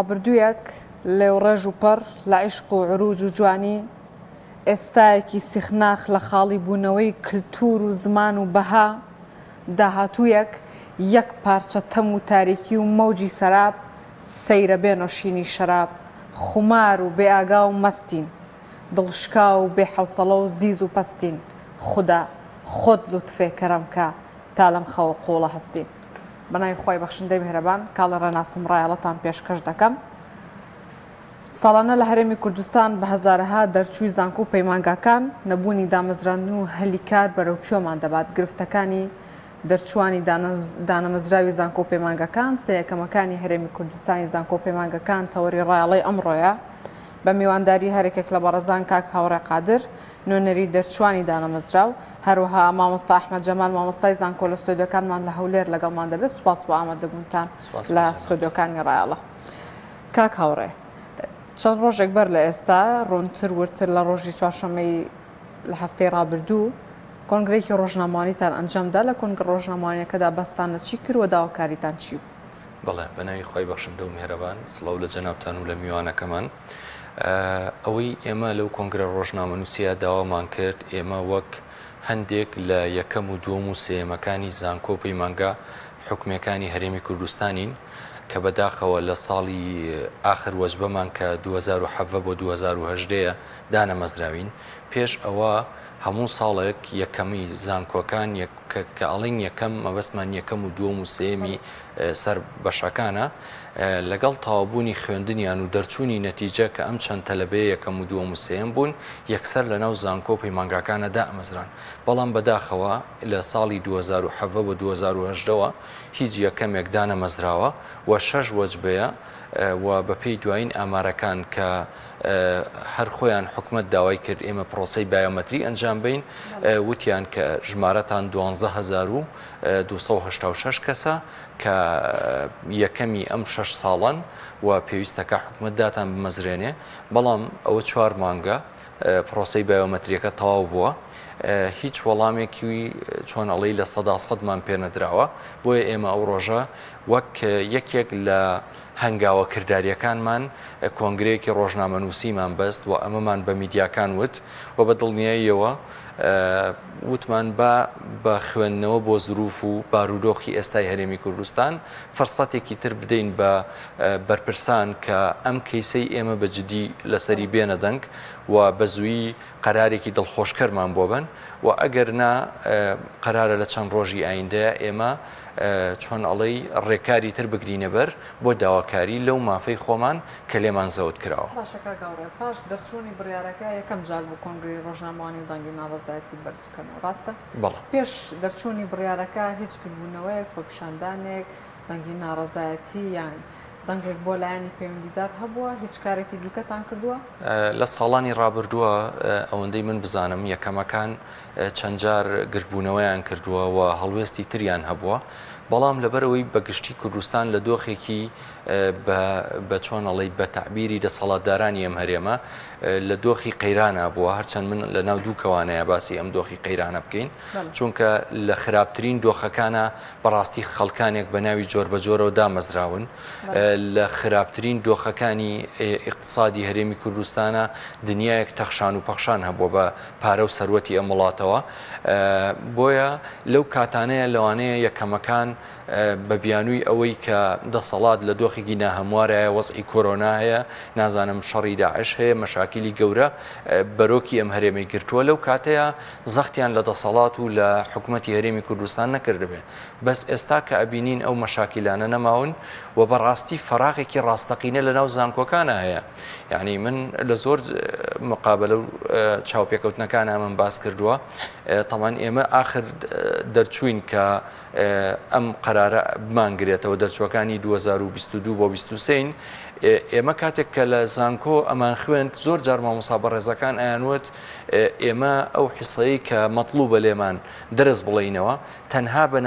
ڕابردوویەک لێوڕێژ و پڕ لە عیشق و عروج و جوانی، ئێستایەکی سیخناخ لە خاڵی بوونەوەی کلتوور و زمان و بەها، داهاتوویەک یەک پارچە تەم و تاریکی و مەوجی سەراب، سەیرە بێ نۆشینی شەراب، خومار و بێ ئاگا و مەستین. دڵشکاو و بێ حەوسەڵە و زیز و پەستین، خودا خۆت لوتفێ کەرەم کە تا لەم خەوە قووڵە هەستین. بە ناوی خوای بەخشندەی میهرەبان کاڵێ ڕێناسم ڕایەڵەتان پێشکەش دەکەم. ساڵانە لە هەرێمی کوردستان بە هەزارەها دەرچووی زانکۆ و پەیمانگاکان، نەبوونی دامەزراندن و هەلی کار بەرەو کوێمان دەبات؟ گرفتەکانی دەرچووانی دانەمەزراوی زانکۆ و پەیمانگەکان، سێ یەکەمەکانی هەرێمی کوردستانی زانکۆ و پەیمانگەکان تەوەری ڕایەڵەی ئەمڕۆیە بە میوانداری هەرێکێک لە بەڕێزان کاک هاوڕێ قادر نوێنەری دەرچووانی دانەمەزراو، هەروەها مامۆستا ئەحمەد جەمال مامۆستای زانکۆ لە ستۆدیۆکانمان لە هەولێر لەگەڵمان دەبێت. سوپاس بۆ ئامادەبوونتان لە ستۆدیۆکانی ڕایەڵە. کاک هاوڕێ چەند ڕۆژێک بەر لە ئێستا ڕوونتر وردتر لە ڕۆژی چوارشەممەی لە هەفتەی ڕابردوو کۆنگرەیەکی ڕۆژنامەوانیتان ئەنجامدا، لە کۆنگرە ڕۆژنامەوانیەکەدا باستان لە چی کرد و داواکاریتان چی بوو؟ بەڵێ، بە ناوی خوای بەخشندە و میهرەبان، سڵاو لە جەنابتان و لە میوانەکەمان. ئەوەی ئێمە لەو کۆنگرە ڕۆژنامەنووسیە داوامان کرد، ئێمە وەک هەندێک لە یەکەم و دووەم و سێیەمەکانی زانکۆ و پەیمانگا حکومییەکانی هەرێمی کوردستانین کە بەداخەوە لە ساڵی ئاخر وەجبەمان کە 2017 بۆ 2018 دانەمەزراوین، پێش ئەوە هەموو ساڵێک یەکەمی زانکۆکان کە ئەڵێین یەکەم مەبەستمان یەکەم و دووەم و سێیەمی سەر بەشەکانە لەگەڵ تەواوبوونی خوێندنیان و دەرچوونی نەتیجە کە ئەم چەند تەلەبەیە یەکەم و دووەم و سێیەم بوون یەکسەر لەناو زانکۆ و پەیمانگاکانە دامەزران بەڵام بەداخەوە لە ساڵی 2017 بۆ 2018 وە هیچ یەکەمێک دانەمەزراوە و شەش وەجبەیە و بەپێی دوایین ئامارەکان کە هەر خۆیان حکومەت داوای کرد ئێمە پرۆسەی بایۆمەتری ئەنجام بەین وتیان کە ژمارەتان 12286 کەسە کە یەکەمی ئەم شەش ساڵەن و پێویستەکە حکومەت داتان بمەزرێنێ بەڵام ئەوە چوار مانگە پرۆسەی بایۆمەتریەکە تەواو بووە هیچ وەڵامێکی چۆن ئەڵێی لە سەدا سەدمان پێنەدراوە بۆیە ئێمە ئەو ڕۆژە وەک یەکێک لە هەنگاوە کردارییەکانمان کۆنگرەیەکی ڕۆژنامەنووسیمان بەست و ئەمەمان بە میدیاکان وت و بە دڵنیاییەوە وتمان با بە خوێندنەوە بۆ زروف و بارودۆخی ئێستای هەرێمی کوردستان فرسەتێکی تر بدەین بە بەرپرسان کە ئەم کەیسەی ئێمە بە جدی لەسەری بێنە دەنگ و بە زوویی قەرارێکی دڵخۆشکەرمان بۆ بەن و ئەگەر نا قەرارە لە چەند ڕۆژی ئایندەیا ئێمە چۆن ئەڵێی ڕێکاری تر بگرینە بەر بۆ داواکاری لەو مافەی خۆمان کە لێمان زەوت کراوە. باشە کاک هاوڕێ پاش دەرچوونی بڕیارەکە یەکەم جار بوو کۆنگرەی ڕۆژنامەوانی و دەنگی ناڕەزایەتی بەرز بکەنەوە ڕاستە؟ بەڵێ. پێش دەرچوونی بڕیارەکە هیچ گردبوونەوەیەک، خۆپیشاندانێک، دەنگی ناڕەزایەتی یان دەنگێک بۆ لایەنی پەیوەندیدار هەبووە؟ هیچ کارێکی دیکەتان کردووە؟ لە ساڵانی ڕابردووە ئەوەندەی من بزانم یەکەمەکان چەند جار گردبوونەوەیان کردووە و هەڵوێستی تریان هەبووە، بەڵام لەبەرئەوەی بە گشتی کوردستان لە دۆخێکی بە چۆن ئەڵێی بە تەعبیری دەسەڵاتدارانی ئەم هەرێمە لە دۆخی قەیرانا بووە، هەرچەند من لە ناو دوو کەوانەیە باسی ئەم دۆخی قەیرانە بکەین، چونکە لە خراپترین دۆخەکانا بەڕاستی خەڵکانێک بە ناوی جۆربەجۆرەوە دامەزراون، لە خراپترین دۆخەکانی ئیقتسادی هەرێمی کوردستانا دنیایەک تەخشان و پەخشان هەبووە بە پارە و سەروەتی ئەم وڵاتەوە، بۆیە لەو کاتانەیە لەوانەیە یەکەمەکان بە بیانووی ئەوەی کە دەسەڵات لە دۆخێکی ناهەموارایە، وەزعی کۆرۆنا هەیە، نازانم شەڕی داعش هەیە، مەشاکیلی گەورە بەرۆکی ئەم هەرێمەی گرتووە، لەو کاتەیە زەختیان لە دەسەڵات و لە حکومەتی هەرێمی کوردستان نەکردبێ. بەس ئێستا کە ئەبینین ئەو مەشاکیلانە نەماون و بەڕاستی فەراغێکی ڕاستەقینە لەناو زانکۆکانا هەیە. یعنی من لە زۆر مقابلە و چاوپێکەوتنەکان ئەمەم باس کردووە تەمان ئێمە ئاخر دەرچوین کە ئەم قەرارە بمانگرێتەوە دەرچوەکانی 2022 بۆ 23 ئێمە کاتێک کە لە زانکۆ ئەمان خوێند زۆر جار مامۆسا بەڕێزەکان ئەیانوت ئێمە ئەو حسەی کە مەطلوبە لێمان دەرس بڵێینەوە تەنها بە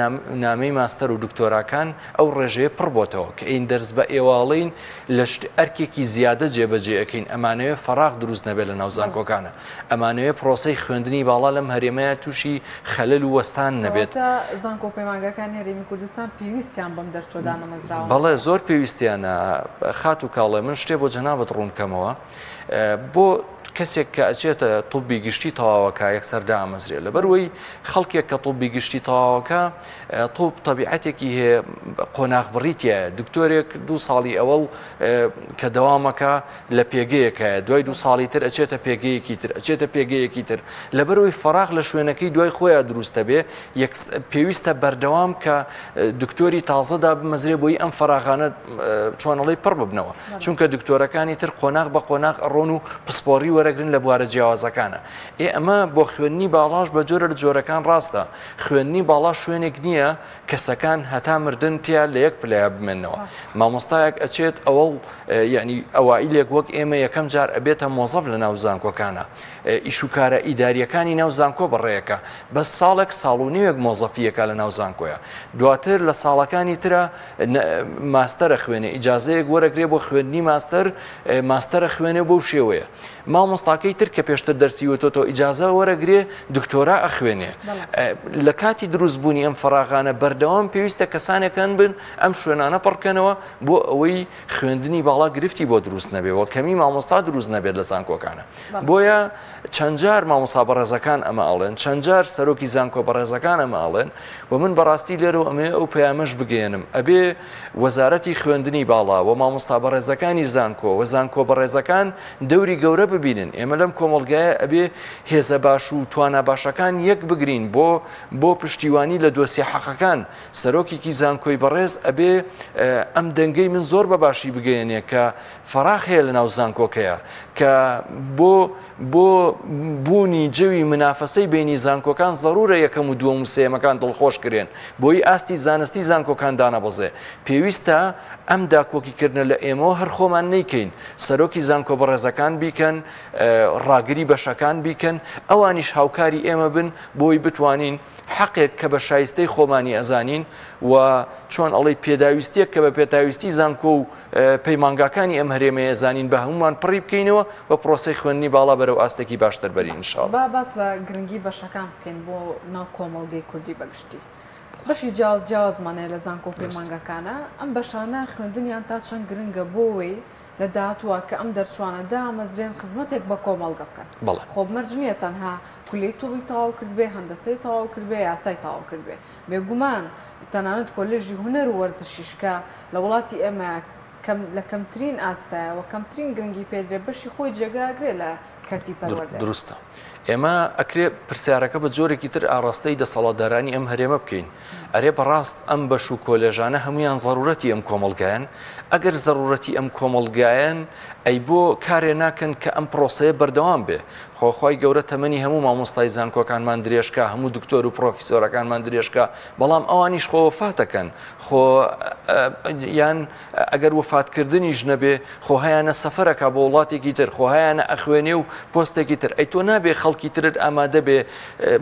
نامەی ماستەر و دکتۆراکان ئەو ڕێژەیە پڕ بۆتەوە کە ئین دەرس بە ئێواڵین لە شت ئەرکێکی زیادە جێبەجێ ئەکەین ئەمانەوێ فەراغ دروست نەبێت لە ناو زانکۆکانە ئەمانەوێ پرۆسەی خوێندنی باڵا لەم هەرێمەیە تووشی خەلەل و وەستان نەبێت. کەواتە زانکۆ و پەیمانگاکانی هەرێمی کوردستان پێویستیان بەم دەرچووە دانەمەزراوانە بەڵێ زۆر پێویستیانە خاتوو. خاتوو کاڵێ من شتێ بۆ جەنابت ڕوون کەمەوە بۆ کەسێک کە ئەچێتە طبی گشتی تەواوەکە یەکسەر دامەزرێ لەبەروەی خەڵکێک کە طبی گشتی تەواوەکە طب تەبیعەتێکی هەیە قۆناغ بڕی تایە دکتۆرێک دوو ساڵی ئەوەڵ کە دەوامەکە لە پێگەیەکایە دوای دوو ساڵی تر ئەچێتە پێگەیەکی تر ئەچێتە پێگەیەکی تر لەبەرەوەی فەراغ لە شوێنەکەی دوای خۆیان دروستە بێ پێویستە بەردەوام کە دکتۆری تازەدا بمەزرێ بۆی ئەم فەراغانە چۆنەڵی پڕ ببنەوە چونکە دکتۆرەکانی تر قۆناغ بە قۆناغ ئەڕۆن و پسپۆڕی وەرەگرن لە بوارە جیاوازەکانە ئێ ئەمە بۆ خوێندنی باڵاش بە جۆرە لە جۆرەکان ڕاستە خوێندنی باڵا شوێنێک نییە کەسەکان هەتا مردن تیا لە یەک پلەیا بمێنەوە مامۆستایەک ئەچێت ئەوەڵ یعنی ئەوائیلێک وەک ئێمە یەکەم جار ئەبێتە مۆزەف لە ناو زانکۆکانە ئیشوکارە ئیداریەکانی ناو زانکۆ بەڕێیەکە بەس ساڵێک ساڵ و نێوێک مۆزەفیەکە لە ناو زانکۆیە دواتر لە ساڵەکانی ترە ماستەرە خوێنێ ئیجازەیەک وەرەگرێ بۆ خوێندنی ماستەر ماستەرە خوێنێ بەو شێوەیە مامۆستاکەی تر کە پێشتر دەرسی وتۆتەوە ئیجازە وەرەگرێ دکتۆرا ئەخوێنێ لە کاتی دروست بوونی ئەم فەراغانە بەردەوام پێویستە کەسانێک هەن بن ئەم شوێنانە پڕکەنەوە بۆ ئەوەی خوێندنی باڵا گرفتی بۆ دروست نەبێ و کەمی مامۆستا دروست نەبێت لە زانکۆکانە بۆیە چەندجار مامۆستا بەڕێزەکان ئەمە ئەڵێن چەندجار سەرۆکی زانکۆ بەڕێزەکان ئەمە ئەڵێن و من بەڕاستی لێرەوە ئەمەوێ ئەو پەیامەش بگەیەنم ئەبێ وەزارەتی خوێندنی باڵا و مامۆستا بەڕێزەکانی زانکۆ و زانکۆ بەڕێزەکان دەوری گەورە ببینن ئێمە لەم کۆمەڵگایە ئەبێ هێزە باش و توانا باشەکان یەک بگرین بۆ بۆ پشتیوانی لە دۆسیە حەقەکان سەرۆکێکی زانکۆی بەڕێز ئەبێ ئەم دەنگەی من زۆر بە باشی بگەیەنێ کە فەراخ هەیە لە ناو زانکۆکەیە کە بۆ بۆ بوونی جەوی منافەسەی بەینی زانکۆکان زەرورە یەکەم و دووەم و سێیەمەکان دڵخۆش کرێن بۆی ئاستی زانستی زانکۆکان دانەبەزێ پێویستە ئەم داکۆکی کردنە لە ئێمەوە هەر خۆمان نەیکەین سەرۆکی زانکۆ بەڕێزەکان بیکەن ڕاگری بەشەکان بیکەن ئەوانیش هاوکاری ئێمە بن بۆی بتوانین حەقێک کە بە شایستەی خۆمانی ئەزانین و چۆن ئەڵێی پێداویستیەک کە بە پێداویستی زانکۆ و پەیمانگاکانی ئەم هەرێمەیە زانین بە هەموومان پڕی بکەینەوە و پرۆسەی خوێندنی باڵا بەرەو ئاستێکی باشتر بەرین ان شاء اللە. با باس لە گرنگی بەشەکان بکەین بۆ ناو کۆمەڵگەی کوردی بە گشتی. بەشی جیاواز جیاوازمان هەیە لە زانکۆ و پەیمانگاکانا، ئەم بەشانە خوێندنیان تا چەند گرنگە بۆ وەی لە داهاتووا کە ئەم دەرچووانە دامەزرێن خزمەتێک بە کۆمەڵگە بکەن. بەڵێ. خۆ مەرج نییە تەنها کولیەی تۆبی تەواو کردبێ، هەندەسەی تەواو کردبێ، یاسای تەواو کردبێ. بێگومان تەنانەت کۆلێژی هونەر و وەرزشیش کە لە وڵاتی ئێمە کەم لە کەمترین ئاستایە و کەمترین گرنگی پێدرێ بەشی خۆی جێگا ئەگرێ لە کەرتی پەروەردە. دروستە. ئێمە ئەکرێ پرسیارەکە بە جۆرێکی تر ئاڕاستەی دەسەڵاتدارانی ئەم هەرێمە بکەین. ئەرێ بەڕاست ئەم بەش و کۆلێژانە هەموویان زەرورەتی ئەم کۆمەڵگایەن؟ ئەگەر زەرورەتی ئەم کۆمەڵگایەن ئەی بۆ کارێ ناکەن کە ئەم پرۆسەیە بەردەوام بێ؟ خۆ خوای گەورە تەمەنی هەموو مامۆستای زانکۆکانمان درێژ کا هەموو دکتۆر و پرۆفیسۆرەکانمان درێژ کا بەڵام ئەوانیش خۆ وەفاتەکەن خۆ یان ئەگەر وەفاتکردنیش نەبێ خۆ هەیانە سەفەرەکە بۆ وڵاتێکی تر خۆ هەیانە ئەخوێنێ و پۆستێکی تر ئەی تۆ نابێ خەڵکی ترت ئامادە بێ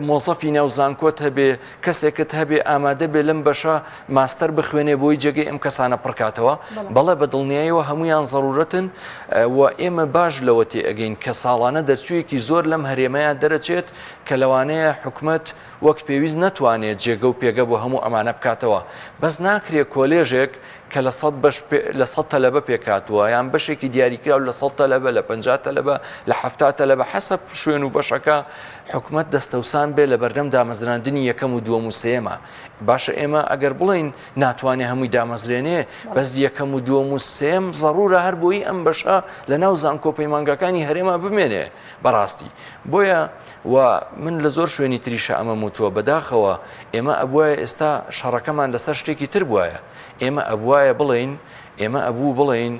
مۆزەفی ناو زانکۆت هەبێ کەسێکت هەبێ ئامادە بێ لەم بەشە ماستەر بخوێنێ بۆی جێگەی ئەم کەسانە پڕکاتەوە؟ بەڵێ بە دڵنیایەوە هەمویان زەرورەتن و ئێمە باش لەوە تێئەگەین کە ساڵانە دەرچوویەکی زۆر لەم هەرێمەیە دەرەچێت کە لەوانەیە حکومەت وەک پێویست نەتوانێت جێگە و پێگە بۆ هەموو ئەمانە بکاتەوە بەس ناکرێ کۆلێژێک کە لە سەد بەش لە سەد تەلەبە پێکهاتووە یان بەشێکی دیاریکراو لە سەد تەلەبە لە 50 تەلەبە لە 70 تەلەبە حەسەب شوێن و بەشەکە حکومەت دەستەوسان بێ لە بەردەم دامەزراندنی یەکەم و دووەم و سێیەمە باشە ئێمە ئەگەر بڵێین ناتوانێ هەمووی دامەزرێنێ بەس یەکەم و دووەم و سێم زەڕورە هەر بۆی ئەم بەشە لە ناو زانکۆ پەیمانگاکانی هەرێما بمێنێ بەڕاستی بۆیە و من لە زۆر شوێنی تریشە ئەمە موتووە بەداخەوە ئێمە ئەبوایە ئێستا شەڕەکەمان لەسەر شتێکی تر بوایە ئێمە ئەبوایە بڵێین ئێمە ئەبوو بڵێین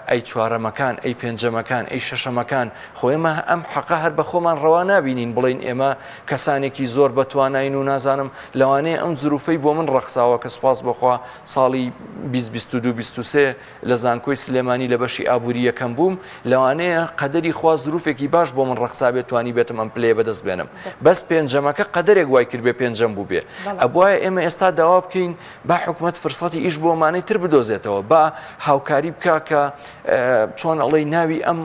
ئەی چوارەمەکان، ئەی پێنجەمەکان، ئەی شەشەمەکان، خۆ ئێمە ئەم حەقە هەر بە خۆمان ڕەوا نابینین بڵێین ئێمە کەسانێکی زۆر بەتواناین و نازانم لەوانەیە ئەم زروفەی بۆ من ڕەخساوە کە سوپاس بۆ خوا ساڵی 20 22 23 لە زانکۆی سلێمانی لە بەشی ئابووری یەکەم بووم لەوانەیە قەدەری خوا زروفێکی باش بۆ من ڕەخسابێت توانی بێتم ئەم پلەیە بەدەست بێنم بەس پێنجەمەکە قەدەرێک وای کردبێ پێنجەم بووبێ ئەبوایە ئێمە ئێستا داوا بکەین با حکومەت فرسەتی ئیش بۆ ئەمانەی تر بدۆزێتەوە. با هاوکاری بکا کە چۆن ئەڵێی ناوی ئەم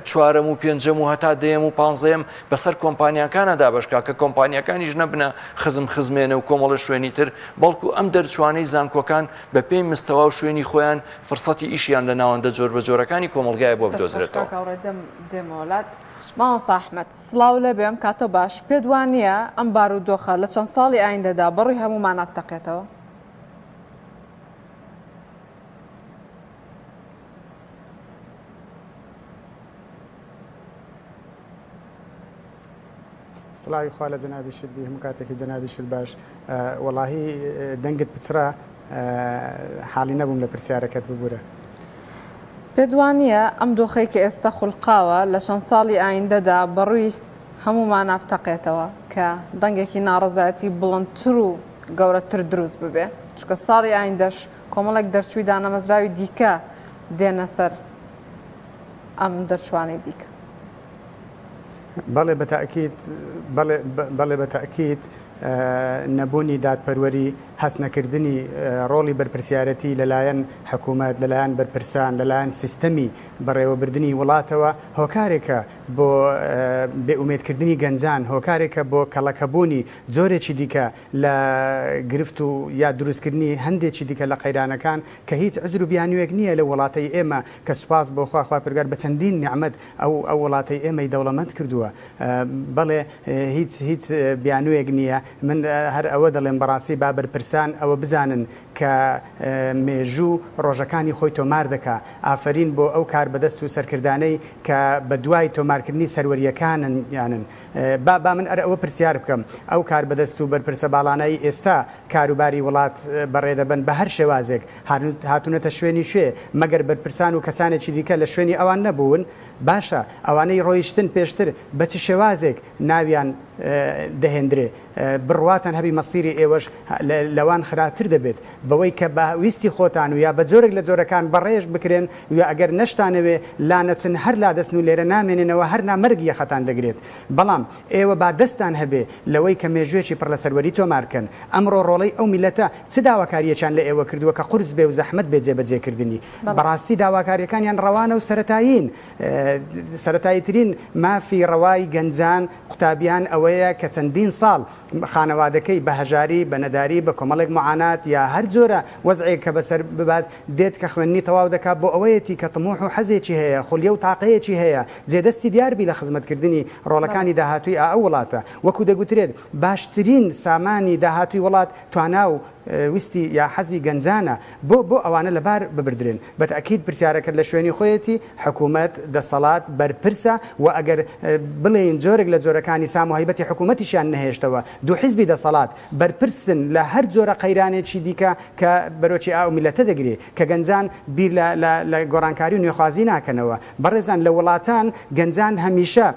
چوارەم و پێنجەم و هەتا دەیەم و پانزەیەم بەسەر کۆمپانیاکانە دابەشکا کە کۆمپانیاکانیش نەبنە خزم خزمێنە و کۆمەڵە شوێنی تر بەڵکو ئەم دەرچوانەی زانکۆکان بە پێی مستەوا و شوێنی خۆیان فرسەتی ئیشیان لە ناوەندە جۆربەجۆرەکانی کۆمەڵگایە بۆ بدۆزرێتەوە. مامۆستا ئەحمەد سڵاو لێبێ ئەم کاتە باش پێت وا نییە ئەم بارودۆخە لە چەند ساڵی ئایندەدا بەڕووی هەموومانا بتەقێتەوە؟ سڵاوی خوا لە جەنابیشت بی هەموو کاتێکی جەنابیشت باش وەڵاهی دەنگت پچڕا حاڵی نەبووم لە پرسیارەکەت ببورە. پێت وا نییە ئەم دۆخەی کە ئێستا خولقاوە لە چەند ساڵی ئایندەدا بەڕووی هەموومانا بتەقێتەوە کە دەنگێکی ناڕەزایەتی بڵندتر و گەورەتر دروست ببێ چونکە ساڵی ئایندەش کۆمەڵێک دەرچووی دانەمەزراوی دیکە دێنە سەر ئەم دەرچوانەی دیکە. بەڵێ بە تەئکید، بەڵێ بەڵێ بە تەئکید نەبوونی دادپەروەری، هەست نەکردنی ڕۆڵی بەرپرسیارەتی لەلایەن حکوومەت، لەلایەن بەرپرسان، لەلایەن سیستەمی بەڕێوەبردنی وڵاتەوە هۆکارێکە بۆ بێئومێدکردنی گەنجان، هۆکارێکە بۆ کەڵەکەبوونی جۆرێکی دیکە لە گرفت و یا دروستکردنی هەندێکی دیکە لە قەیرانەکان کە هیچ عوزر و بیانوویەک نییە لەو وڵاتەی ئێمە کە سوپاس بۆ خوا خوای پەروەردگار بە چەندین نیعمەت ئەو ئەو وڵاتەی ئێمەی دەوڵەمەند کردووە بەڵێ هیچ هیچ بیانوویەک نییە من هەر ئەوە دەڵێم بەڕاستی با بەرپرسان ئەوە بزانن کە مێژوو ڕۆژەکانی خۆی تۆمار دەکا ئافەرین بۆ ئەو کاربەدەست و سەرکردانەی کە بە دوای تۆمارکردنی سەروەرییەکانن یانن با با من ئەر ئەوە پرسیار بکەم ئەو کاربەدەست و بەرپرسە باڵانەی ئێستا کاروباری وڵات بەڕێ دەبەن بە هەر شێوازێک هاتوونەتە شوێنی کوێ مەگەر بەرپرسان و کەسانێکی دیکە لە شوێنی ئەوان نەبوون باشە ئەوانەی ڕۆیشتن پێشتر بە چ شێوازێک ناویان دەهێندرێ بڕواتان هەبی مەسیری ئێوەش لەوان خراپتر دەبێت بەوەی کە بە ویستی خۆتان و یا بە جۆرێک لە جۆرەکان بەڕێژ بکرێن و یا ئەگەر نەشتانەوێ لانەچن هەر لادەچن و لێرە نامێننەوە هەر نا مەرگ یەخەتان دەگرێت بەڵام ئێوە با دەستتان هەبێ لەوەی کە مێژووێکی پڕ لە سەروەری تۆمار کەن ئەمڕۆ ڕۆڵەی ئەو میللەتە چ داواکارییەکیان لە ئێوە کردووە کە قورس بێ و زەحمەت بێ جێبەجێکردنی بەڕاستی داواکارییەکانیان ڕەوانە و سەرەتایین سەرەتاییترین مافی ڕەوای گەنجان، قوتابیان ئەوەیە کە چەندین ساڵ خانەوادەکەی بە هەژاری، بە نەداری، بە کۆمەڵێک موعانات یا هەر جۆرە وەزعێک کە بەسەر ببات، دێت کە خوێندنی تەواو دەکات بۆ ئەوەیەتی کە تموح و حەزێکی هەیە، خولیە و تاقەیەکی هەیە، جێدەستی دیار بی لە خزمەتکردنی ڕۆڵەکانی داهاتووی ئا ئەو وڵاتە. وەکو دەگوترێت باشترین سامانی داهاتووی وڵات توانا و ویستی یا حەزی گەنجانە بۆ بۆ ئەوانە لەبار ببردرێن. بەتەئکید پرسیارەکەت لە شوێنی خۆیەتی، حکومەت، دەسەڵات، بەرپرسە و ئەگەر بڵێین جۆرێک لە جۆرەکانی سام و هەیبەتی حکومەتیشیان نەهێشتەوە، دوو حیزبی دەسەڵات بەرپرسن لە هەر جۆرە قەیرانێکی دیکە کە بەرۆکی ئا و میللەتە دەگرێ، کە گەنجان بیر لە لە لە گۆڕانکاری و نوێخوازی ناکەنەوە. بەڕێزان لە وڵاتان گەنجان هەمیشە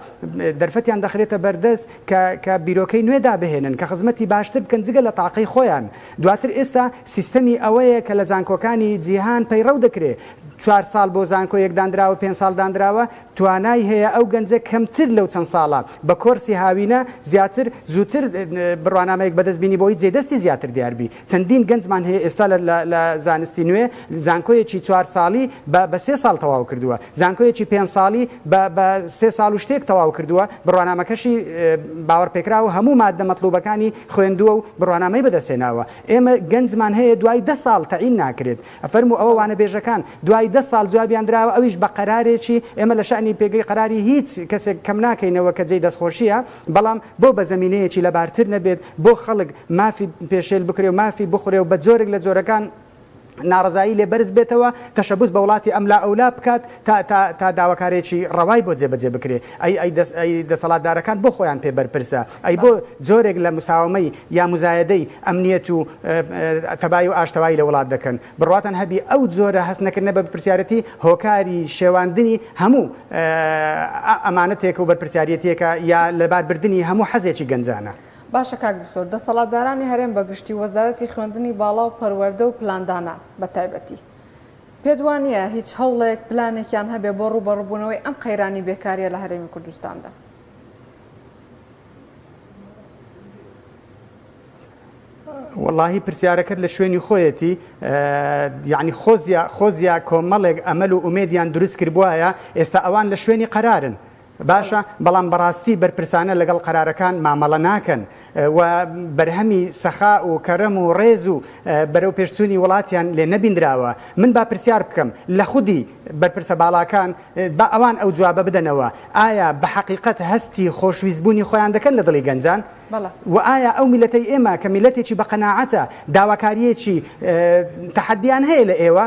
دەرفەتیان دەخرێتە بەردەست، کە کە بیرۆکەی نوێ دابهێنن، کە خزمەتی باشتر بکەن جگە لە تاقەی خۆیان. دواتر ئێستا سیستەمی ئەوەیە کە لە زانکۆکانی جیهان پەیڕەو دەکرێ، چوار ساڵ بۆ زانکۆیەک داندراوە، پێنج ساڵ داندراوە، توانای هەیە ئەو گەنجە کەمتر لەو چەند ساڵە بە کۆرسی هاوینە زیاتر زووتر بڕوانامەیەک بەدەست بینی بۆی جێدەستی زیاتر دیار بی. چەندین گەنجمان هەیە ئێستا لە لە لە زانستی نوێ زانکۆیەکی چوار ساڵی بە بە سێ ساڵ تەواو کردووە، زانکۆیەکی پێنج ساڵی بە بە سێ ساڵ و شتێک تەواو کردووە، بڕوانامەکەشی باوەڕپێکراو هەموو ماددە مەتڵوبەکانی خوێندووە و بڕوانامەی بەدەست هێناوە. ئێمە گەنجمان هەیە دوای دە ساڵ تەعین ناکرێت. فەرموو ئەوە وانەبێژەکان دوای دە ساڵ جوابیان دراوە ئەویش بە قەرارێکی، ئێمە لە شەئنی پێگەی قەراری هیچ کەسێک کەم ناکەینەوە کە جێی دەستخۆشییە، بەڵام بۆ بە زەمینەیەکی لەبارتر نەبێت بۆ خەڵک مافی پێشێل بکرێ و مافی بخورێ و بە جۆرێک لە جۆرەکان ناڕەزایی لێ بەرز بێتەوە، تەشەبوس بە وڵاتی ئەملا ئەولا بکات تا تا تا داواکارێکی ڕەوای بۆ جێبەجێ بکرێ. ئەی ئەی دەس ئەی دەسەڵاتدارەکان بۆ خۆیان پێ بەرپرسە؟ ئەی بۆ جۆرێک لە مساوەمەی یا موزایەدەی ئەمنیەت و تەبایی و ئاشتەوایی لە وڵات دەکەن؟ بڕواتان هەبی ئەو جۆرە هەست نەکردنە بە بەرپرسیارەتی هۆکاری شێواندنی هەموو ئەمانەتێک و بەرپرسیاریەتیەکە یا لەبار بردنی هەموو حەزێکی گەنجانە. باشە کاک دکتۆر، دەسەڵاتدارانی هەرێم بە گشتی و وەزارەتی خوێندنی باڵا و پەروەردە و پلاندانان بە تایبەتی، پێت وا نییە هیچ هەوڵێک، پلانێکیان هەبێ بۆ ڕووبەڕووبوونەوەی ئەم قەیرانی بێکارییە لە هەرێمی کوردستاندا؟ وەڵاهی پرسیارەکەت لە شوێنی خۆیەتی یەعنی خۆزیا خۆزیا کۆمەڵێک ئەمەل و ئومێدیان دروست کردبوایە ئێستا ئەوان لە شوێنی قەرارن باشە بەڵام بەڕاستی بەرپرسانە لەگەڵ قەرارەکان مامەڵە ناکەن و بەرهەمی سەخا و کەرەم و ڕێز و بەرەو پێشچوونی وڵاتیان لێ نەبیندراوە من با پرسیار بکەم لە خودی بەرپرسە باڵاکان با ئەوان ئەو جوابە بدەنەوە ئایا بە حەقیقەت هەستی خۆشویستبوونی خۆیان دەکەن لە دڵی گەنجان وە ئایا ئەو میللەتەی ئێمە کە میللەتێکی بە قەناعەتە داواکارییەکی تەحەدیان هەیە لە ئێوە؟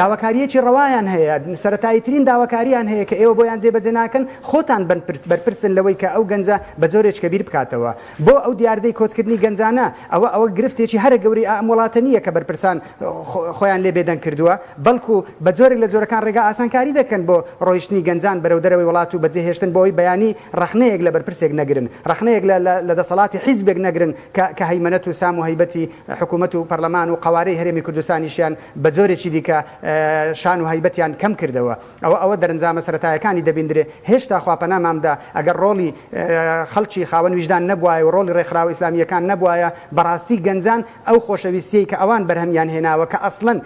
داواکارییەکی ڕەوایان هەیە، سەرەتاییترین داواکارییان هەیە کە ئێوە بۆیان جێبەجێ ناکەن، خۆتان بەرپرسن لەوەی کە ئەو گەنجە بە جۆرێکە بیر بکاتەوە. بۆ ئەو دیاردەی کۆچکردنی گەنجانە، ئەوە ئەوە گرفتێکی هەرە گەورەی ئەم وڵاتە نییە کە بەرپرسان خۆیان لێ بێدەنگ کردووە، بەڵکو بە جۆرێک لە جۆرەکان ڕێگا ئاسانکاری دەکەن بۆ ڕۆیشتنی گەنجان بەرەو دەرەوەی وڵات و بەجێهێشتن بۆ ئەوەی بەیانی ڕەخنەیەک لە بەرپرسێک نەگرن، ڕەخنەیەک لە لە دەسەڵاتی حیزبێک نەگرن کە کە هەیمەنەت و سام و هەیبەتی حکوومەت و پەرلەمان و قەوارەی هەرێمی کوردستانیشیان بە جۆرێکی دیکە شان و هەیبەتیان کەم کردەوە. ئەوە ئەوە دەرەنجامە سەرەتایەکانی دەبیندرێ. هێشتا خوا پەنامان بدا ئەگەر ڕۆڵی خەڵکی خاوەن ویژدان نەبوایە و ڕۆڵی ڕێکخراوە ئیسلامییەکان نەبوایە بەڕاستی گەنجان ئەو خۆشەویستیەی کە ئەوان بەرهەمیان هێناوە کە ئەسڵەن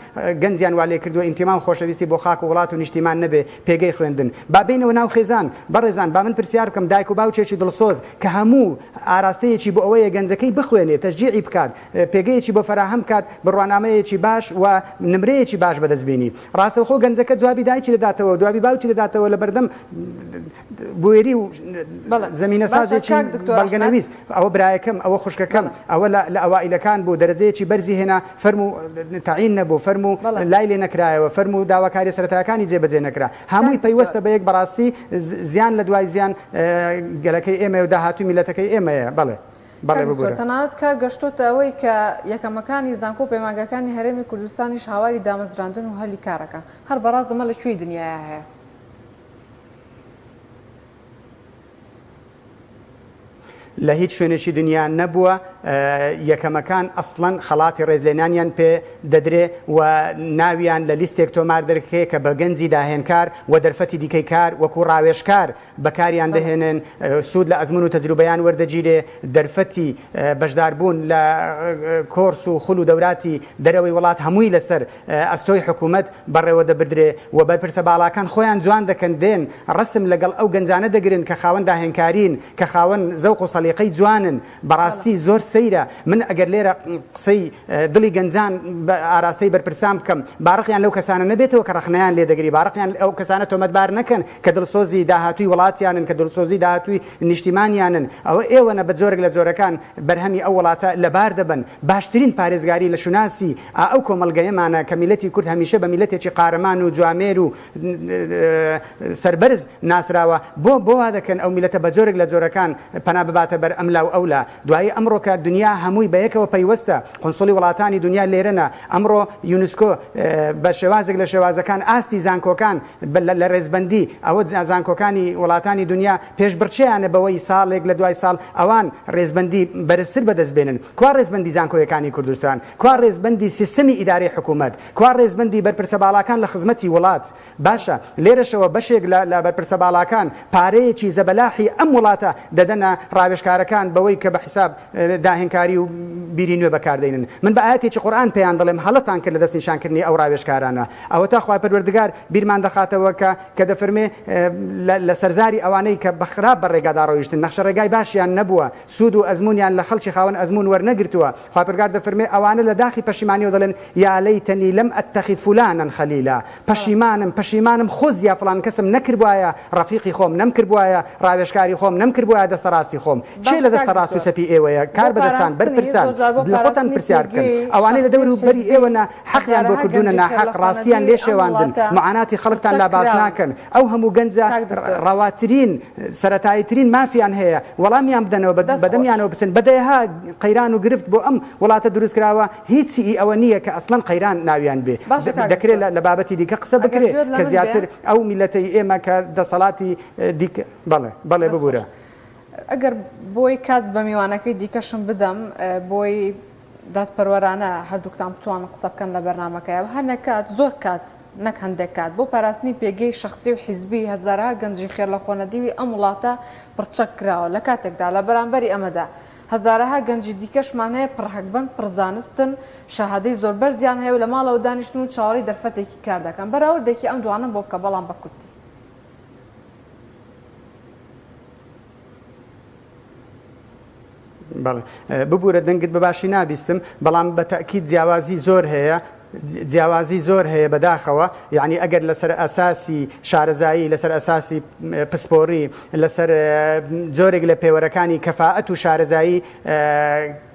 گەنجیان وا لێکردووە ئینتیما و خۆشەویستی بۆ خاک و وڵات و نیشتیمان نەبێ پێگەی خوێندن با بێینەوە ناو خێزان بەڕێزان با من پرسیار بکەم دایک و باوکێکی دڵسۆز کە هەموو ئاراستەیەکی بۆ ئەوەیە گەنجەکەی بخوێنێ تەشجیعی بکات پێگەیەکی بۆ فەراهەم بکات بڕوانامەیەکی باش و نمرەیەکی باش بەدەست بینی ڕاستەوخۆ گەنجەکە جوابی دایکی دەداتەوە جوابی باوکی دەداتەوە لەبەردەم بوێری و زەمینە سازێکی بەڵگەنەویست ئەوە برایەکەم ئەوە خوشکەکەم ئەوە لە ئەوائیلەکان بوو دەرەجەیەکی بەرزی هێنا فەرموو تەعین نەبوو فەرموو لای لێ نەکرایەوە فەرموو داواکاریە سەرەتایەکانی جێبەجێ نەکرا هەمووی پەیوەستە بە یەک بەڕاستی زیان لە دوای زیان گەلەکەی ئێمەیە و داهاتووی میللەتەکەی ئێمەیە بەڵێ بەڵێ ببورە. تەنانەت کار گەشتۆتە ئەوەی کە یەکەمەکانی زانکۆ و پەیمانگاکانی هەرێمی کوردستانیش هاواری دامەزراندن و هەلی کارەکەن. هەر بەڕاست ئەمە لە کوێی دنیایا هەیە؟ لە هیچ شوێنێکی دنیا نەبووە یەکەمەکان ئەسڵەن خەڵاتی ڕێزلێنانیان پێ دەدرێ و ناویان لە لیستێک تۆمار دەکرێ کە بە گەنجی داهێنکار و دەرفەتی دیکەی کار وەکو ڕاوێژکار بەکاریان دەهێنن، سوود لە ئەزموون و تەجروبەیان وەردەگیرێ، دەرفەتی بەشداربوون لە کۆرس و خول و دەوراتی دەرەوەی وڵات هەمووی لەسەر ئەستۆی حکوومەت بەڕێوە دەبردرێ و بەرپرسە باڵاکان خۆیان جوان دەکەن دێن ڕەسم لەگەڵ ئەو گەنجانە دەگرن کە خاوەن داهێنکارین کە خاوەن زەوق و سەلیقەی جوانن بەڕاستی زۆر سەیرە من ئەگەر لێرە قسەی دڵی گەنجان بە ئاراستەی بەرپرسان بکەم با ڕقیان لەو کەسانە نەبێتەوە کە ڕەخنەیان لێ دەگری با ڕقیان ئەو کەسانە تۆمەتبار نەکەن کە دڵسۆزی داهاتووی وڵاتیانن کە دڵسۆزی داهاتووی نیشتیمانیانن ئەوە ئێوەنە بە جۆرێک لە جۆرەکان بەرهەمی ئەو وڵاتە لەبار دەبەن باشترین پارێزگاری لە شوناسی ئا ئەو کۆمەڵگەیەمانە کە میللەتی کورد هەمیشە بە میللەتێکی قارەمان و جوامێر و سەربەرز ناسراوە بۆ بۆ وا دەکەن ئەو میللەتە بە جۆرێک لە جۆرەکان پەنا بباتە بەر ئەملا و ئەولا دوایی ئەمڕۆکە دنیا هەمووی بە یەکەوە پەیوەستە قونسوڵی وڵاتانی دنیا لێرەنە ئەمڕۆ یونسکۆ بە شێوازێک لە شێوازەکان ئاستی زانکۆکان لە ڕێزبەندی ئەوە زانکۆکانی وڵاتانی دنیا پێشبڕکێیانە بەوەی ساڵێک لە دوای ساڵ ئەوان ڕێزبەندی بەرزتر بەدەست بێنن. کوا ڕێزبەندی زانکۆیەکانی کوردستان؟ کوا ڕێزبەندی سیستەمی ئیدارەی حکوومەت؟ کوا ڕێزبەندی بەرپرسە باڵاکان لە خزمەتی وڵات؟ باشە لێرەشەوە بەشێک لە لە بەرپرسە باڵاکان پارەیەکی زەبەلاحی ئەم وڵاتە دەدەنە ڕاوێژکارەکان بەوەی کە بە حیساب داهێنکاری و بیری نوێ بەکار دەینن. من بە ئایەتێکی قورئان پێیان دەڵێم هەڵەتان کرد لە دەستنیشانکردنی ئەو ڕاوێژکارانە. ئەوەتا خوای پەروەردگار بیرمان دەخاتەوە کە کە دەفەرمێ لە لە سەرزاری ئەوانەی کە بە خراپ بە ڕێگادا ڕۆیشتن نەخشە ڕێگای باشیان نەبووە سوود و ئەزموونیان لە خەڵکی خاوەن ئەزموون وەرنەگرتووە خوای پەروەردگار دەفەرمێ ئەوانە لە داخی پەشیمانیەوە دەڵێن یا لیتنی لم اتخذ فلانا خلیلا پەشیمانم پەشیمانم خۆزیا فڵان کەسم نەکردبوایە ڕەفیقی خۆم نەمکردبوایە ڕاوێژکاری خۆم نەمکردبوایە دەستە ڕاستی خۆم کێ باشە لە کاک دەستە ڕاست و دکتۆر چەپی ئێوەیە بۆ کار بەدەستان پاراستنی بەرپرسان زۆر جار بۆ لە خۆتان پاراستنی پرسیار بکەن پێگەی ئەوانەی لە شەخسی دەور و و بەری حیزبی ئێوەنە حەقیان بۆ هەزارەها کردوونە گەنجی ناحەق ڕاستیان خێرلەخۆنەدیوی لێ ئەم شێواندن وڵاتە معاناتی خەڵکتان پڕچەک لا باس کراون. ناکەن ئەو هەموو گەنجە کاک دکتۆر. ڕەواترین سەرەتاییترین مافیان هەیە وەڵامیان بدەنەوە بە دەست خۆش. بەدەمیانەوە بچن بە دەیەها قەیران و گرفت بۆ ئەم وڵاتە دروست کراوە هیچی ئی ئەوە نییە کە ئەسڵەن قەیران ناویان بێ باشە کاک دەکرێ دکتۆر. لە بابەتی دیکە قسە ئەگەر بکرێ گوێت لە کە من بێ. زیاتر ئەو میللەتەی ئێمە کە دەسەڵاتی دیکە بەڵێ بەڵێ دەست خۆش. ببورە. ئەگەر بۆی کات بە میوانەکەی دیکەشم بدەم بۆی دادپەروەرانە هەردووکتان بتوانن قسە بکەن لە بەرنامەکەیا و هەنێک کات زۆر کات نەک هەندێک کات بۆ پاراستنی پێگەی شەخسی و حیزبی هەزارەها گەنجی خێرلەخۆنەدیوی ئەم وڵاتە پڕچەک کراوە لە کاتێکدا لە بەرامبەری ئەمەدا. هەزارەها گەنجی دیکەشمان هەیە پڕ هەگبەن، پڕ زانستن، شەهادەی زۆر بەرزیان هەیە و لە ماڵەوە دانیشتوون و چاوەڕێی دەرفەتێکی کار دەکەن. بەراوردێکی ئەم دوانەم بۆ بکە بەڵام بە کورتی. بەڵێ ببورە دەنگت بە باشی نابیستم بەڵام بە تەئکید جیاوازی زۆر هەیە جیاوازی زۆر هەیە بەداخەوە یعنی ئەگەر لەسەر ئەساسی شارەزایی لەسەر ئەساسی پسپۆری لەسەر جۆرێک لە پێوەرەکانی کەفاەت و شارەزایی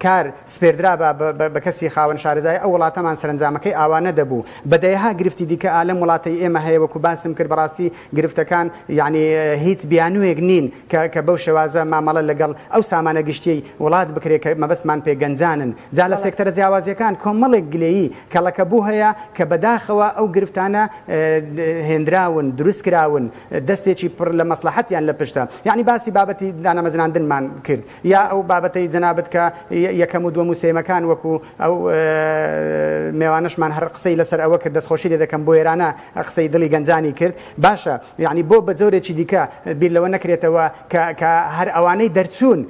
کار سپێردرابا بە کەسی خاوەن شارەزایی ئەو وڵاتەمان سەرەنجامەکەی ئاوا نەدەبوو بە دەیەها گرفتی دیکە ئالەم وڵاتەی ئێمە هەیە وەکو باسم کرد بەڕاستی گرفتەکان یعنی هیچ بیانوویەک نین کە کە بەو شێوازە مامەڵە لەگەڵ ئەو سامانە گشتیەی وڵات بکرێ کە مەبەستمان پێ گەنجانن. جا لە سێکتەرە جیاوازیەکان کۆمەڵێک گلەیی کەڵەکەبوو هەیە کە بەداخەوە ئەو گرفتانە هێنراون، دروست کراون، دەستێکی پڕ لە مەسڵەحەتیان لە پشتە. یەعنی باسی بابەتی دانەمەزراندنمان کرد یا ئەو بابەتەی جەنابت کە یەکەم و دووەم و سێیەمەکان وەکو ئەو مێوانەشمان هەر قسەی لەسەر ئەوە کرد دەستخۆشی لێ دەکەم بوێرانە قسەی دڵی گەنجانی کرد. باشە یەعنی بۆ بە جۆرێکی دیکە بیر لەوە نەکرێتەوە کە کە هەر ئەوانەی دەرچوون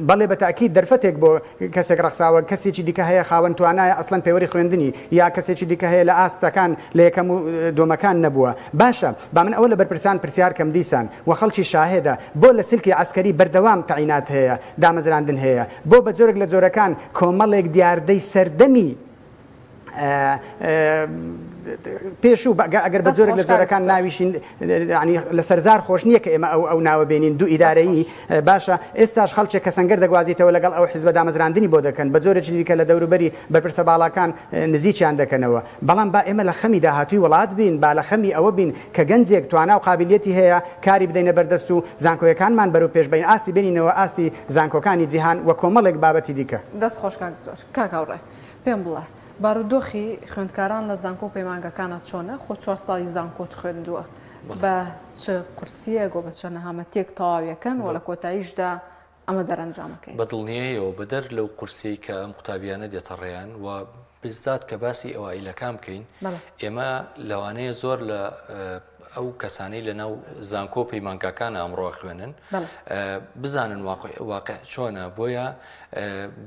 بەڵێ بە تەئکید دەرفەتێک بۆ کەسێک ڕەخساوە کەسێکی دیکە هەیە خاوەن توانایە ئەسڵەن پێوەری خوێندنی یا کەسێکی دیکە هەیە لە ئاستەکان لە یەکەم و دووەمەکان نەبووە باشە با من ئەوە لە بەرپرسان پرسیار کەم دیسان و خەڵکی شاهێدە بۆ لە سلکی عەسکەری بەردەوام تەعینات هەیە دامەزراندن هەیە بۆ بە جۆرێک لە جۆرەکان کۆمەڵێک دیاردەی سەردەمی پێشوو ئەگەر بە جۆرێک لە جۆرەکان ناویشین لە سەرزار خۆش نییە کە ئێمە ئەو ئەو ناوە بێنین دوو ئیدارەیی باشە ئێستاش خەڵکێک کە سەنگەر دەگوازیتەوە لەگەڵ ئەو حیزبە دامەزراندنی بۆ دەکەن بە جۆرێکی دیکە لە دەوروبەری بەرپرسە باڵاکان نزیکیان دەکەنەوە بەڵام با ئێمە لە خەمی داهاتووی وڵات بین با لە خەمی ئەوە بین کە گەنجێک توانا و قابلیەتی هەیە کاری بدەینە بەردەست و زانکۆیەکانمان بەرەو پێش بەین ئاستی بێنینەوە ئاستی زانکۆکانی جیهان و کۆمەڵێک بابەتی دیکە. دەست خۆش کاک دکتۆر. کاک هاوڕێ پێم بڵێ بارودۆخی خوێندکاران لە زانکۆ و پەیمانگەکانا چۆنە؟ خۆ چوار ساڵی زانکۆت خوێندووە بە چ قورسییەک و بە چ نەهامەتییەک تەواویەکەن و لە کۆتاییشدا ئەمە دەرەنجامەکەی؟ بە دڵنیاییەوە بەدەر لەو قورسیەی کە ئەم قوتابیانە دێتە ڕێیان و بزات کە باسی ئەوائیلەکان بکەین ئێمە لەوانەیە زۆر لە ئەو کەسانەی لە ناو زانکۆ و پەیمانگاکانە ئەمڕۆ ئەخوێنن بزانن واقع چۆنە بۆیە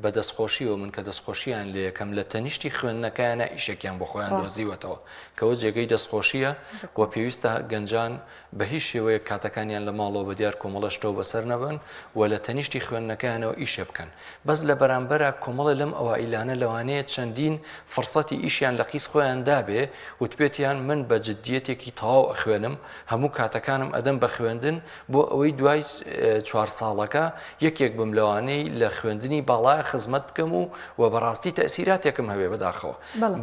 بە دەستخۆشیەوە من کە دەستخۆشیان لێ یەکەم لە تەنیشتی خوێندنەکەیانە ئیشێکیان بۆ خۆیان دۆزیوەتەوە کەەوە جێگەی دەستخۆشیە و پێویستە گەنجان بە هیچ شێوەیەک کاتەکانیان لە ماڵەوە بە دیار کۆمەڵە شتەوە بەسەر نەبن و لە تەنیشتی خوێندنەکەیانەوە ئیشێ بکەن بەس لە بەرامبەرا کۆمەڵێ لەم ئەوائیلانە لەوانەیە چەندین فرسەتی ئیشیان لە قیس خۆیان دابێ وتبێتیان من بە جدیەتێکی تەواو ئەخوێنم هەموو کاتەکانم ئەدەم بە خوێندن بۆ ئەوەی دوای چوار ساڵەکە یەکێک بم لەوانەی لە خوێندنی باڵای خزمەت بکەم و و بەڕاستی تەسیراتێکم هەبێ بەداخەوە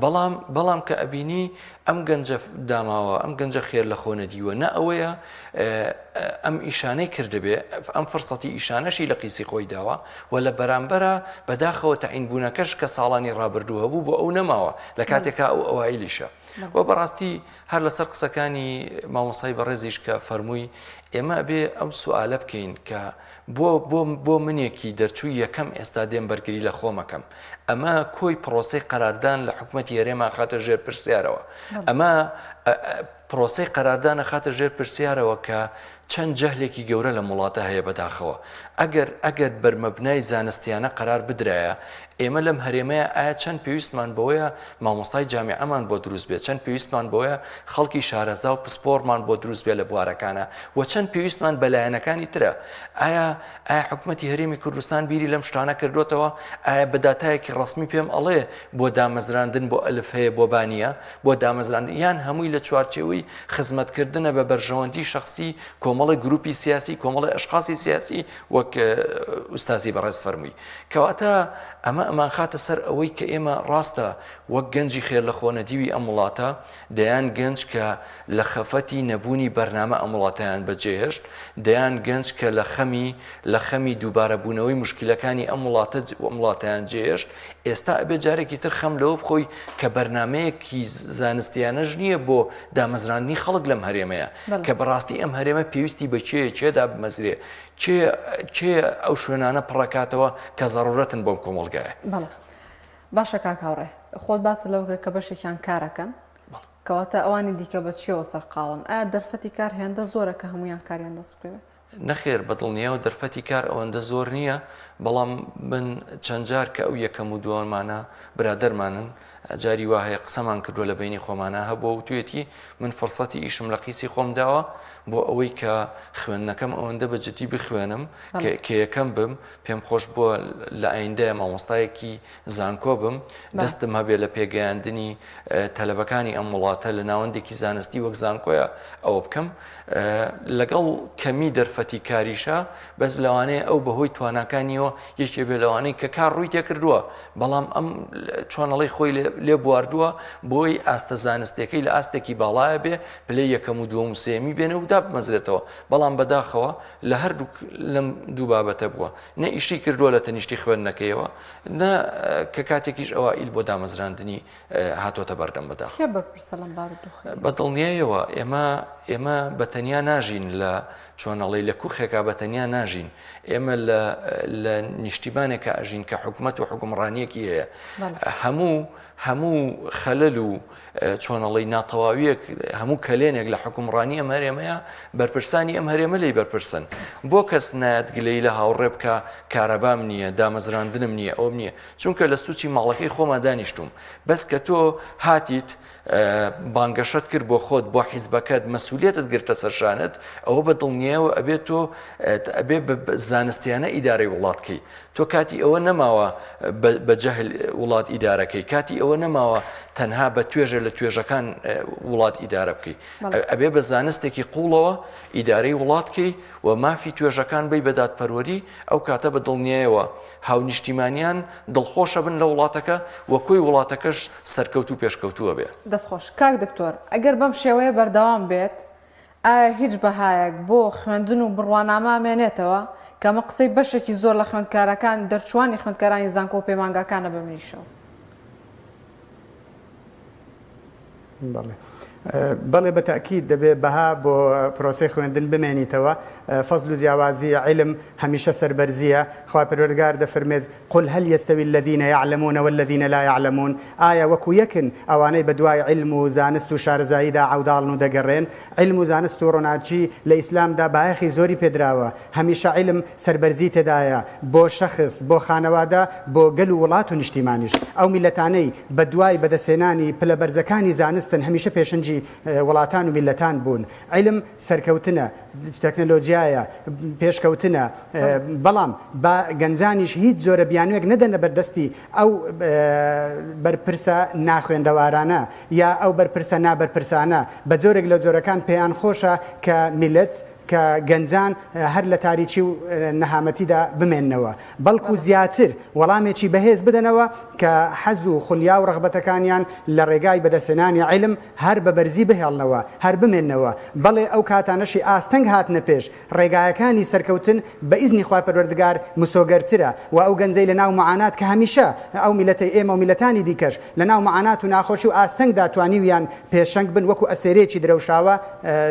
بەڵام بەڵام کە ئەبینی ئەم گەنجە داماوە، ئەم گەنجە خێر لە خۆ نەدیوە، نە ئەوەیە ئەم ئیشانەی کردبێ، ئەم فرسەتی ئیشانەشی لە قیسی خۆی داوە و لە بەرامبەرا بەداخەوە تەعین بوونەکەش کە ساڵانی ڕابردوو هەبوو بۆ ئەو نەماوە لە کاتێکا ئەو ئەوایلیشە. و بەڕاستی هەر لەسەر قسەکانی مامۆستای بەڕێزیش کە فەرمووی ئێمە ئەبێ ئەو سوئالە بکەین کە بۆ بۆ بۆ منێکی دەرچووی یەکەم ئێستا دێم بەرگری لە خۆمەکەم ئەمە کۆی پرۆسەی قەراردان لە حکومەتی هەرێما خاتە ژێر پرسیارەوە ئەمە پرۆسەی قەراردانە خاتە ژێر پرسیارەوە کە چەند جەهلێکی گەورە لەم وڵاتە هەیە بەداخەوە ئەگەر ئەگەر بەرمەبنای زانستیانە قەرار بدرایە ئێمە لەم هەرێمەیە ئایا چەند پێویستمان بەوەیە مامۆستای جامیعەمان بۆ دروست بێت چەند پێویستمان بەوەیە خەڵکی شارەزا و پسپۆڕمان بۆ دروست بێت لە بوارەکانە و چەند پێویستمان بە لایەنەکانی ترە ئایا ئایا حکومەتی هەرێمی کوردستان بیری لەم شتانە کردوتەوە ئایا بە داتایەکی ڕەسمی پێم ئەڵێ بۆ دامەزراندن بۆ ئەلف هەیە بۆ بانیە بۆ دامەزراندن یان هەمووی لە چوارچێوەی خزمەتکردنە بە بەرژەوەندی شخصی کۆمەڵی گروپی سیاسی کۆمەڵی ئەشخاصی سیاسی وەک ئوستازی بەڕێز فەرمووی کەواتە ئەمە ئەمانخاتە سەر ئەوەی کە ئێمە ڕاستە وەک گەنجی خێر لە خۆنەدیوی ئەم وڵاتە دەیان گەنج کە لە خەفەتی نەبوونی بەرنامە ئەم وڵاتەیان بەجێهێشت، دەیان گەنج کە لە خەمی لە خەمی دووبارە بوونەوەی موشکیلەکانی ئەم وڵاتە ئەم وڵاتەیان جێهێشت، ئێستا ئەبێ جارێکی تر خەم لەوە بخۆی کە بەرنامەیەکی زانستیانەش نییە بۆ دامەزراندنی خەڵک لەم هەرێمەیە کە بەڕاستی ئەم هەرێمە پێویستی بە کێیە کێ دابمەزرێ کێ کێ ئەو شوێنانە پڕەکاتەوە کە زەڕورەتن بۆم کۆمەڵگایە. بەڵێ باشە کاک هاوڕێ خۆت باست لەوە کرد کە بەشێکیان کارەکەن کەواتە ئەوانی دیکە بە چیەوە سەرقاڵن؟ ئایا دەرفەتی کار هێندە زۆرە کە هەموویان کاریان دەست بکەوێت؟ نەخێر بە دڵنیایەوە دەرفەتی کار ئەوەندە زۆر نییە، بەڵام من چەند جار کە ئەو یەکەم و دووەمانە برادەرمانن جاری وا هەیە قسەمان کردووە لە بەینی خۆمانا هەبووە وتویەتی من فرسەتی ئیشم لە قیسی خۆم داوە بۆ ئەوەی کە خوێندنەکەم ئەوەندە بە جدی بخوێنم کە یەکەم بم پێم خۆش بووە لە ئایندەیە مامۆستایەکی زانکۆ بم دەستم هەبێ لە پێگەیاندنی تەلەبەکانی ئەم وڵاتە لە ناوەندێکی زانستی وەک زانکۆیە ئەوە بکەم لەگەڵ کەمی دەرفەتی کاریشە بەس لەوانەیە ئەو بەهۆی تواناکانیەوە یەکێ بێ لەوانەی کە کار ڕووی تێکردووە بەڵام ئەم چۆنەڵی خۆی لێ بواردووە بۆی ئاستە زانستەکەی لە ئاستێکی باڵایە بێ پلەی یەکەم و دووەم و سێمی بێنێ و دابمەزرێتەوە بەڵام بەداخەوە لە هەردوو لەم دوو بابەتە بووە نە ئیشی کردووە لە تەنیشتی خوێندنەکەیەوە نە کە کاتێکیش ئەوائیل بۆ دامەزراندنی هاتۆتە بەردەم بەداخەوە. کێ بەرپرسە لەم بارودۆخەی؟ بە دڵنیایەوە ئێمە ئێمە بە تەنیا ناژین لە چۆن ئەڵێی لە کوخێکا بە تەنیا ناژین ئێمە لە لە نیشتیمانێکا ئەژین کە حکومەت و حکومڕانیەکی هەیە هەموو هەموو خەلەل و چۆن ئەڵێی ناتەواویەک هەموو کەلێنێک لە حکومڕانی ئەم هەرێمەیە بەرپرسانی ئەم هەرێمە لی بەرپرسن بۆ کەس نایەت گلەی لە هاوڕێ بکە کارەبام نییە دامەزراندنم نییە ئەوم نییە چونکە لە سوچی ماڵەکەی خۆما دانیشتوم بەس کە تۆ هاتیت بانگەشەت کرد بۆ خۆت بۆ حیزبەکەت مەسولیتت گرتە سەرشانت ئەوە بە دڵنیایەوە ئەبێت تۆ ئەبێ بە زانستیانە ئیدارەی وڵات کەی تۆ کاتی ئەوە نەماوە بە جەهل وڵات ئیدارەکەی کاتی ئەوە نەماوە تەنها بە توێژە لە توێژەکان وڵات ئیدارە بکەی ئەبێ بە زانستێکی قوڵەوە ئیدارەی وڵات کەی و مافی توێژەکان بی بە دادپەروەری ئەو کاتە بە دڵنیایەوە هاونیشتیمانیان دڵخۆشەبن لە وڵاتەکە و کۆی وڵاتەکەش سەرکەوتوو پێشکەوتووە بێ. دەست خۆش کاک دکتۆر ئەگەر بەم شێوەیە بەردەوام بێت ئایا هیچ بەهایەک بۆ خوێندن و بڕوانامە ئەمێنێتەوە؟ کە ئەمە قسەی بەشێکی زۆر لە خوێندکارەکان دەرچووانی خوێندکارانی زانکۆ و پەیمانگاکانە بە منیشەوە. بەڵێ. بەڵێ بە تەئکید دەبێ بەها بۆ پرۆسەی خوێندن بمێنیتەوە، فەزل و جیاوازی عیلم هەمیشە سەربەرزییە، خوای پەروەردگار دەفەرموێت، قل هل یستوی الذین یعلمون والذین لا یعلمون، ئایا وەکو یەکن ئەوانەی بەدوای عیلم و زانست و شارەزاییدا عەوداڵن و دەگەڕێن؟ عیلم و زانست و ڕۆناکی لە ئیسلامدا بایەخی زۆری پێدراوە، هەمیشە عیلم سەربەرزی تێدایە بۆ شەخس، بۆ خانەوادە، بۆ گەل و وڵات و نیشتیمانیش. ئەو میللەتانەی بە دوای بەدەستهێنانی پلە بەرزەکانی زانستن هەمیشە پێشەنگی وڵاتان و میللەتان بوون. عیلم سەرکەوتنە، تەکنەلۆجیایە، پێشکەوتنە، بەڵام با گەنجانیش هیچ جۆرە بیانوێک نەدەنە بەردەستی ئەو بەرپرسە ناخوێندەوارانە یا ئەو بەرپرسە نابەرپرسانە بە جۆرێک لە جۆرەکان پێیان خۆشە کە میللەت کە گەنجان هەر لە تاریکی و نەهامەتیدا بمێننەوە، بەڵکو زیاتر وەڵامێکی بەهێز بدەنەوە کە حەز و خولیا و ڕەغبەتەکانیان لە ڕێگای بەدەستهێنانی عیلم هەر بە بەرزی بهێڵنەوە، هەر بمێننەوە. بەڵێ ئەو کاتانەشی ئاستەنگ هاتنە پێش، ڕێگایەکانی سەرکەوتن بە ئیزنی خوای پەروەردگار مسۆگەرترە و ئەو گەنجەی لە ناو معانات کە هەمیشە ئەو میللەتەی ئێمە و میللەتانی دیکەش لە ناو معانات و ناخۆشی و ئاستەنگدا توانیویان پێشەنگ بن وەکو ئەستێرەیەکی درەوشاوە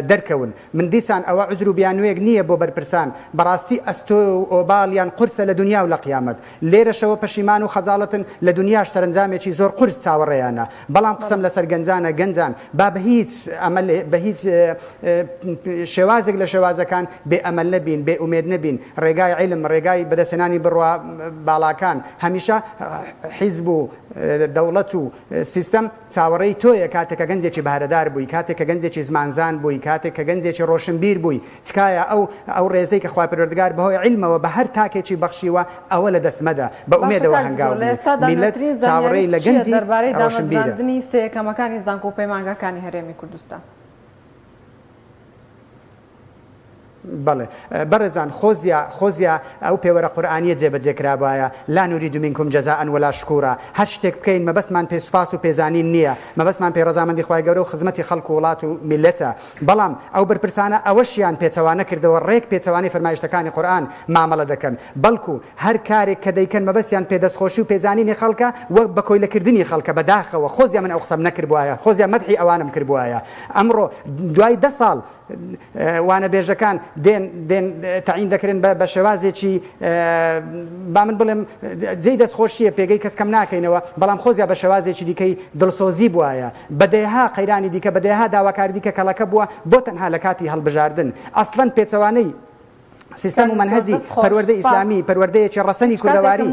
دەرکەون. من دیسان ئەوە عوزر و بیانوویەک نییە بۆ بەرپرسان، بەڕاستی ئەستۆ و ئۆباڵیان قورسە لە دونیا و لە قیامەت. لێرەشەوە پەشیمان و خەجاڵەتن، لە دونیاش سەرەنجامێکی زۆر قورس چاوەڕێیانە. بەڵام قسەم لەسەر گەنجانە، گەنجان با بە هیچ ئەمەل بە هیچ شێوازێک لە شێوازەکان بێ ئەمەل نەبین، بێ ئومێد نەبین. ڕێگای عیلم، ڕێگای بەدەستهێنانی بڕوا باڵاکان، هەمیشە حیزب و دەوڵەت و سیستەم چاوەڕێی تۆیە کاتێک کە گەنجێکی بەهرەدار بووی، کاتێک کە گەنجێکی زمانزان بووی، کاتێک کە گەنجێکی ڕۆشنبیر بووی، تکایە ئەو ئەو ڕێزەی کە خوای پەروەردگار بەهۆی عیلمەوە بە هەر تاکێکی بەخشیوە ئەوە لە دەست مەدە، بە باشە ئومێدەوە کاک هەنگاو دکتۆر لە بنێ. ئێستادا میللەت نوێترین چاوەڕێی زانیاریت لە چییە گەنجی دەربارەی ڕۆشنبیرە. دامەزراندنی سێیەکەمەکانی زانکۆ و پەیمانگاکانی هەرێمی کوردستان؟ بەڵێ بەڕێزان خۆزیا خۆزیا ئەو پێوەرە قورئانیە جێبەجێ کرابایە، لا نرید منکم جزاء ولا شکورا، هەر شتێک بکەین مەبەستمان پێی سوپاس و پێزانین نیە، مەبەستمان پێی ڕەزامەندی خوای گەورە و خزمەتی خەڵک و وڵات و میللەتە، بەڵام ئەو بەرپرسانە ئەوەشیان پێچەوانە کردەوە ڕێک پێچەوانەی فەرمایشتەکانی قورئان مامەڵە دەکەن، بەڵکو هەر کارێک کە دەیکەن مەبەستیان پێ دەستخۆشی و پێزانینی خەڵکە و بە کۆیلەکردنی خەڵکە، بەداخەوە خۆزیا من ئەو قسەم نەکردبوایە، خۆزیا مەدحی ئەوانم کردبوایە ئەمڕۆ دوای دە ساڵ وانەبێژەکان دێن دێن تەعین دەکرێن بە شێوازێکی با من بڵێم جێی دەستخۆشیە پێگەی کەس کەم ناکەینەوە بەڵام خۆزیا بە شێوازێکی دیکەی دڵسۆزی بوایە بە دەیەها قەیرانی دیکە بە دەیەها داواکاری دیکە کەڵەکە بووە بۆ تەنها لە کاتی هەڵبژاردن ئەسڵەن پێچەوانەی. سیستەم و مەنهەجی پەروەردەی ئیسلامی پەروەردەیەکی ڕەسەنی کوردەواری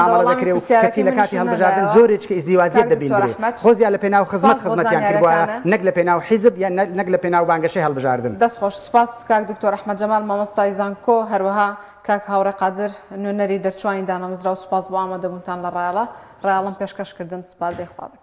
مامەڵە دەکرێ و کەچی لە کاتی هەڵبژاردن جۆرێکی ئیزدیواجیەت دەبیندرێ. خۆزیا لە پێناو خزمەت خزمەتیان کردبوایە نەک لە پێناو حیزب یان نەک لە پێناو بانگەشەی هەڵبژاردن. دەست خۆش سوپاس کاک دکتۆر ئەحمەد جەمال مامۆستای زانکۆ هەروەها کاک هاوڕێ قادر نوێنەری دەرچوانی دانەمەزراو سوپاس بۆ ئامادەبوونتان لە ڕایەڵە ڕایەڵەم پێشکەش کردن سپاردەی خوا بن.